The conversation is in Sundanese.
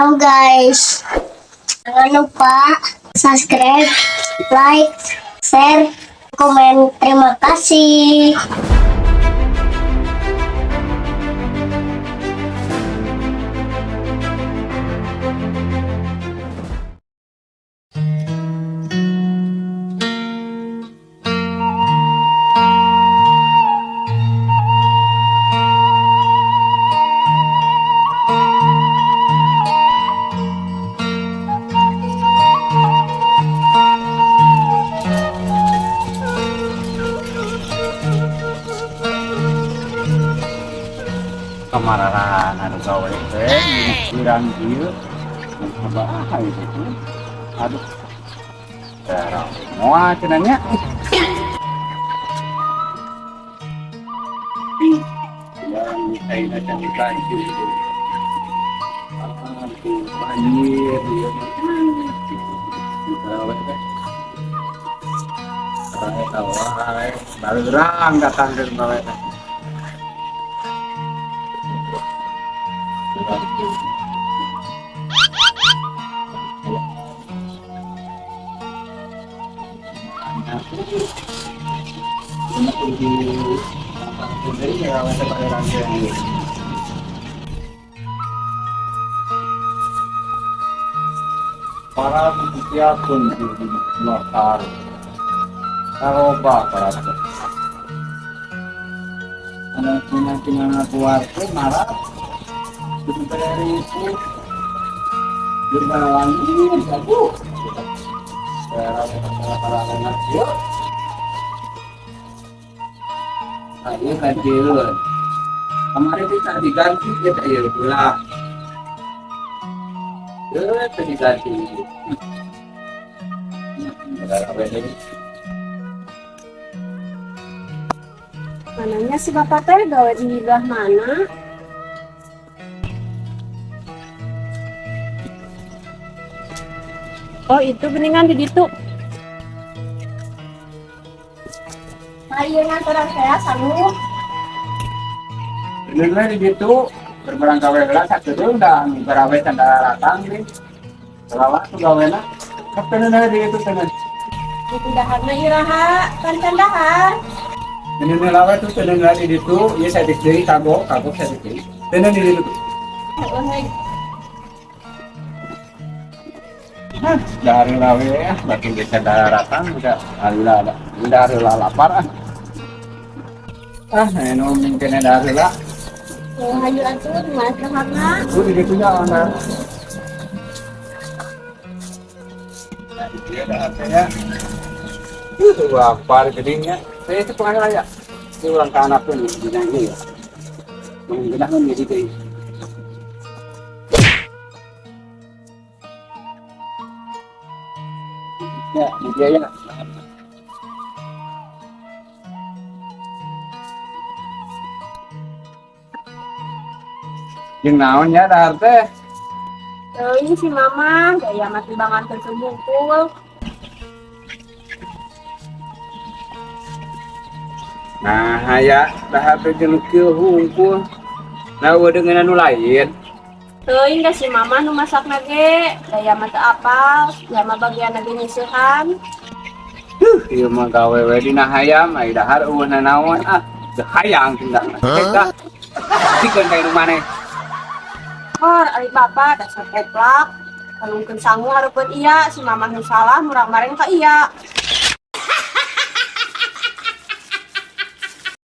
Halo guys, jangan lupa subscribe, like, share, komen. Terima kasih. Kemarahan anu gawe teh pirang kieu bahaya itu, aduh, darah moal cenah nya. Yang ayeuna can dibanjir, aduh, banjir ieu gawe teh. Eta wae bareurang datang ke gawe teh. Para pun di notar taroba para anak anak keluarga marah dari itu di lagi aduh para anak yuk. Nah, ini kajian kemarin kita diganti kita ya lah ya diganti. Mananya si bapak teh gawe di belah mana? Oh, itu beningan di ditu. Ayeuna orang saya sanggup. Bener di situ berbarang gawe heula sakedeung da garawe can datang deui. Selawa tuh gawena. Kapeun di itu teh. Itu daharna iraha, kan can dahar. Bener lawe tuh tenan di ditu, ieu saeutik deui kagok, kagok saeutik deui. Tenan di ditu. Heeh, hei. Hah, dari lawe ya, makin bisa datang udah alila udah heula lapar ah. Ah, anu mungkin ada heula. Oh, hayu atuh di mana daharna? Tuh di ditu nya ana. Nah, di dia ada HP-nya. Itu lapar gedingnya. Saya itu pengen ya. Ini ulang ke anak pun di ini ya. Menggunakan jadi deh. Ya, di dia ya. Jeung naon nya dahar teh? Teuing si mama, gaya mati bangan tersebungkul. Nah, aya dahar teh jeung kieu hungkul. Nah, eueuh dengan anu lain. Teuing da si mama nu masakna ge, gaya mah teu apal, ya mah bagian ge nyiseuhan. Ieu mah gawe we dina hayam, ai dahar eueuh nanaon ah. Teu hayang tinggal. Heh, dikeun ka nu maneh. Hor, ari bapak dasar koplak. Kalungkeun sangu hareupeun iya, si mama nu salah murang-maring ka iya.